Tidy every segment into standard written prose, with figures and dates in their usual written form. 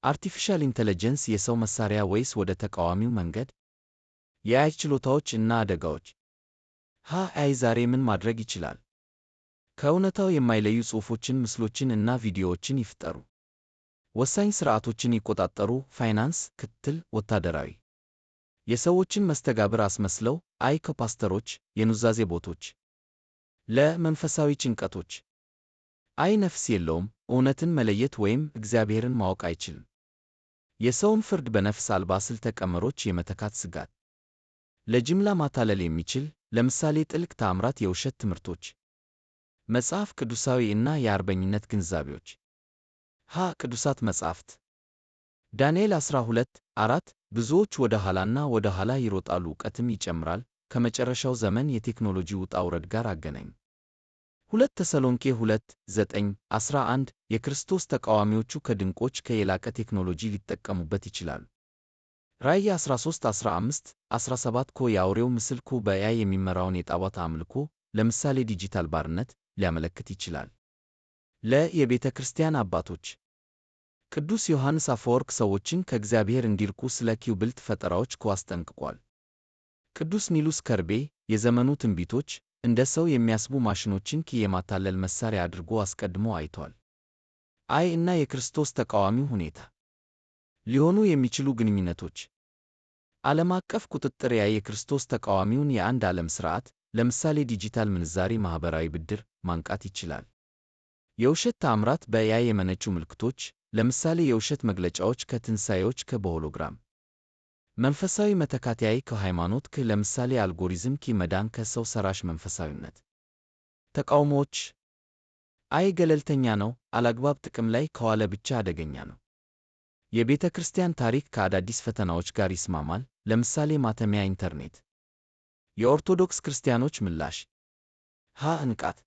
Artificial intelligence የሰው መሳሪያ ወይስ ወደ ተቃዋሚው መንገድ? የ AI ችሎታዎች እና አደጋዎች። ሀ AI ዛሬ ምን ማድረግ ይችላል? ከእውነታው የማይለዩ ጽሑፎችን፣ ምስሎችን እና ቪዲዮዎችን ይፍጠሩ። ወሳኝ ሥርዓቶችን ይቆጣጠሩ፣ ፋይናንስ፣ ክትትል፣ ወታደራዊ። የሰዎችን መስተጋብር አስመስለው፣ AI ከፓስተሮች፣ የኑዛዜ ቦቶች። ለ መንፈሳዊ ጭንቀቶች። AI ነፍስ የለውም፣ እውነትን መለየት ወይም እግዚአብሔርን ማወቅ አይችልም። የሰውን ፍርድ በነፍስ አልባ ስልተ ቀመሮች የመተካት ስጋት። ለጅምላ ማታለል የሚችል፣ ለምሳሌ ጥልቅ ተአምራት፣ የውሸት ትምህርቶች። መጽሐፍ ቅዱሳዊ እና የአርበኝነት ግንዛቤዎች። ሀ ቅዱሳት መጻሕፍት። ዳንኤል 12:4 ብዙዎች ወደ ኋላና ወደ ኋላ ይሮጣሉ፣ እውቀትም ይጨምራል፣ ከመጨረሻው ዘመን የቴክኖሎጂ ውጣ ውረድ ጋር አገናኝ። 2 ተሰሎንቄ 2:9 11 የክርስቶስ ተቃዋሚዎቹ ከድንቆች ከየላቀ ቴክኖሎጂ ሊጠቀሙበት ይችላሉ። ራእይ 13 15 17 ኮ የአውሬው ምስል ኮ በ AI የሚመራውን የጣዖት አምልኮ፣ ለምሳሌ ዲጂታል ባርነት፣ ሊያመለክት ይችላል። ለ የቤተ ክርስቲያን አባቶች። ቅዱስ ዮሐንስ አፈወርቅ ሰዎችን ከእግዚአብሔር እንዲርቁ ስለ ኪው ብልጥ ፈጠራዎች ኮ አስጠንቅቋል። ቅዱስ ኒሉስ ከርቤ የዘመኑ ትንቢቶች እንደ ሰው የሚያስቡ ማሽኖችን ኪ የማታለል መሳሪያ አድርጎ አስቀድሞ አይቷል። AI እና የክርስቶስ ተቃዋሚው ሁኔታ። ሊሆኑ የሚችሉ ግንኙነቶች። ዓለም አቀፍ ቁጥጥር AI የክርስቶስ ተቃዋሚውን የአንድ ዓለም ሥርዓት፣ ለምሳሌ ዲጂታል ምንዛሪ፣ ማኅበራዊ ብድር፣ ማንቃት ይችላል። የውሸት ተአምራት በ AI የመነጩ ምልክቶች፣ ለምሳሌ የውሸት መግለጫዎች ከትንሣኤዎች ከ በ hologram። መንፈሳዊ መተካት AI ከሃይማኖት ከ ለምሳሌ አልጎሪዝም ኪ መዳን ከሰው ሰራሽ መንፈሳዊነት። ተቃውሞዎች። AI ገለልተኛ ነው፣ አላግባብ ጥቅም ላይ ከዋለ ብቻ አደገኛ ነው። የቤተ ክርስቲያን ታሪክ ከአዳዲስ ፈተናዎች ጋር ይስማማል፣ ለምሳሌ ማተሚያ፣ ኢንተርኔት። የኦርቶዶክስ ክርስቲያኖች ምላሽ። ሀ ንቃት።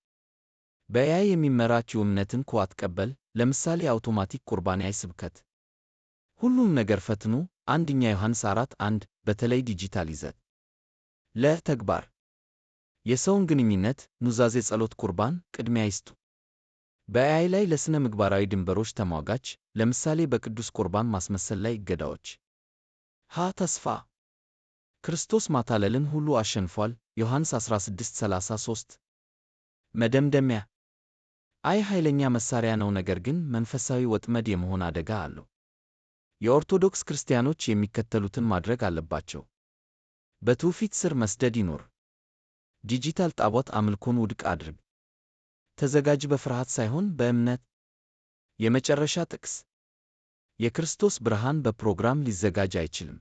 በ AI የሚመራችው እምነትን ኮ አትቀበል፣ ለምሳሌ አውቶማቲክ ቁርባን፣ AI ስብከት። ሁሉም ነገር ፈትኑ፣ 1ኛ ዮሐንስ 4:1፣ በተለይ ዲጂታል ይዘት። ለ ተግባር። የሰውን ግንኙነት፣ ኑዛዜ፣ ጸሎት፣ ቁርባን ቅድሚያ ይስጡ። በ AI ላይ ለሥነ ምግባራዊ ድንበሮች ተሟጋች፣ ለምሳሌ በቅዱስ ቁርባን ማስመሰል ላይ እገዳዎች። ሀ ተስፋ። ክርስቶስ ማታለልን ሁሉ አሸንፏል፣ ዮሐንስ 16:33። መደምደሚያ። AI ኃይለኛ መሳሪያ ነው፣ ነገር ግን መንፈሳዊ ወጥመድ የመሆን አደጋ አለው። የኦርቶዶክስ ክርስቲያኖች የሚከተሉትን ማድረግ አለባቸው። በትውፊት ስር መስደድ ይኑር። ዲጂታል ጣዖት አምልኮን ውድቅ አድርግ። ተዘጋጅ፣ በፍርሃት ሳይሆን በእምነት። የመጨረሻ ጥቅስ። የክርስቶስ ብርሃን በፕሮግራም ሊዘጋጅ አይችልም።